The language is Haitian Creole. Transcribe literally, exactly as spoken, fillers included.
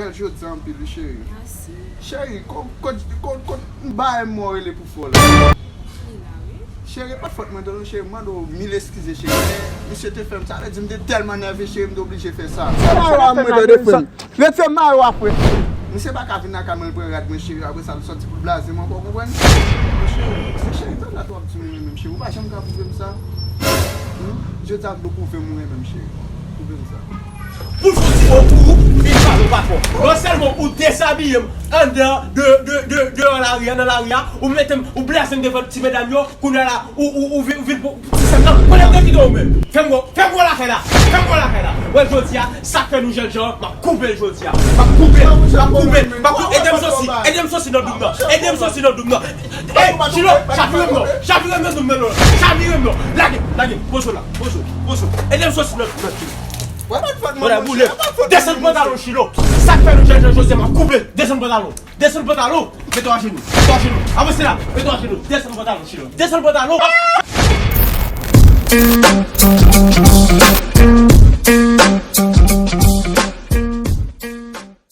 Bèl jodi a anpil, wi, cheri. Mèsi. Cheri, kot, kot, kot, kot bagay mwen rele pou fè w la? Li la, wi. Cheri, e pa t fòt mwen tou non, cheri, m mande w mil eskize, cheri. Men misye te fè m sa, vle di m te tèlman nève, cheri, m te oblije fè sa. Se mayo a mwen tande, frè m. Retire mayo a, frè. Misye pa ka vin lakay mwen, l pran rad mwen, cheri, apre sa l sòti pou l blaze m ankò, w konprann? Cheri, cheri, tande sa w ap di m, mwen menm, cheri, ou pa janm ka pwouve m sa. Hmm? Jodi a, m pwouve m, mwen menm, cheri. Pwouve m sa. Pou l fè yon ti mo pou ou, li pale ou pa fò. Non sèlman ou dezabiye m anndan de, de, de, deyò lari a, nan lari a, ou mete m, ou blaze m devan ti medam yo, kounye a la, ou, ou, ou vin, ou vin pou, pou ti sèm nan. Kounye a m te kite w menm. Fè m gwo, fè m gwo lakay la. Fè m gwo lakay la. Wè jodi a, sa k fè nou jèn jan, m ap koupe l jodi a. M ap koupe l, m ap koupe l, m ap koupe l. Ede m sòti, ede m sòti nan doum nan. Ede m sòti nan doum nan. Ey, Chilo, chavire m non, chavire m nan doum nan non. Chavire m non. Lage, lage, poze w la, poze w, poze w. Ede m sòti nan doum nan. Mwen la boule. Desann pantalon Chilo. Sa k fè nou jèn jan jodi a, m ap koupe l. Desann pantalon. Desann pantalon. Mete w ajenou. Mete w ajenou. Avanse la. Mete w ajenou. Desann pantalon Chilo. Desann pantalon.